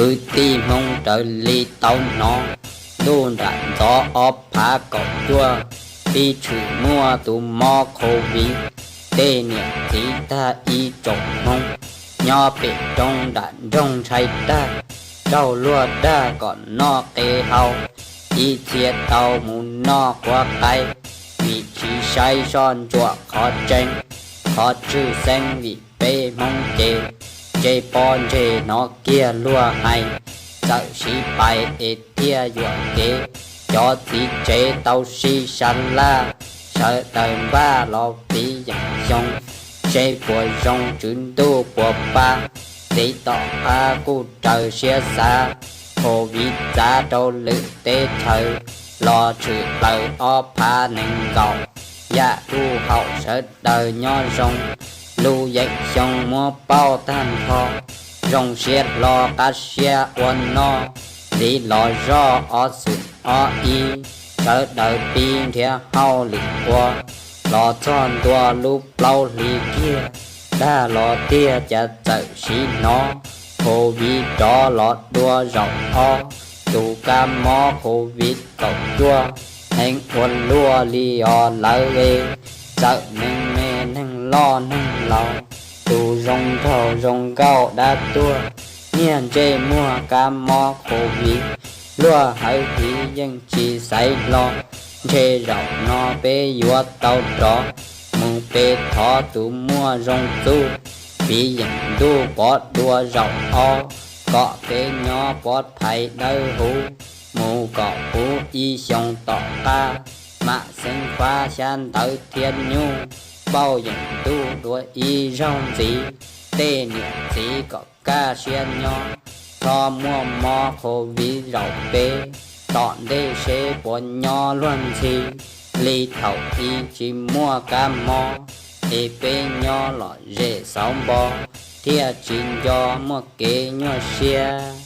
Kwv tij Hmoob raws li tau hnov, ntuj nram ntxov ob phav kaum cuaj, pib tshwm muaj tus mob Covid. Tej niam txiv tag ib tsoom Hmoob, nyob pem roob nram nroog ntshai tag, raug luag dag kom noj qe hau, ib txhia tau mus noj quav qaib, vim tsis saib soj ntsuam qhov tseeb, qhov tshwj xeeb vim peb Hmoob ces, ntsej pob ntseg hnov kiag luag hais, txawm siv pais es thiaj yuam kev, cov txiv tsev tau sib sab laj, sawv daws npaj los piv yeem xyoo, seb puas zoo tswv ntuj puas pab, txiv tom qab kuj raws siab xav, Covid txav rau lwm teb chaws, los tshwm plaws ob phav nees nkaum, yam kuj haum sawv daws nyob zoo, lub yeem xyoo muab pauj tag nrho, zoo siab hlo qab siab ua noj, ntxiv los zoj ob xwm ob ib, sawv daws pib nrhiav hauj lwm ua, los txog ntua lub plaub hlis kiag, dag los tiag cas txawm siv hnov, Covid rov los dua zaum ob, tus kab mob Covid kaum cuaj, heev ua luaj li os lawv e, txawm neeg me neeg loj neeg laus, tus zoo nraug zoo nkauj dab tuag, niag ntsej muag kab mob Covid, luag hawv hiv yeej tsis xaiv hlo, ntshe zaum no peb yuav tau rov, mus pe thov tus muaj zoo txuj, piv yeem ntuj pov dua zaum ob, kom peb nyob pov phais dawb huv, mus kom puv ib xyoos tom qab, mam xeeb fab xyab ntawv thiab nyuj, pauj yeem ntuj dua ib zaug ntxiv, tej niam txiv kom kaj siab nyob, txhob muaj mob Covid zaum peb, tom ntej seb puas nyob luag ntxhi, li thaum i tsis muaj kab mob, es peb nyob lom zem xauv npo, thiaj tsis nco muaj kev nyuaj siab.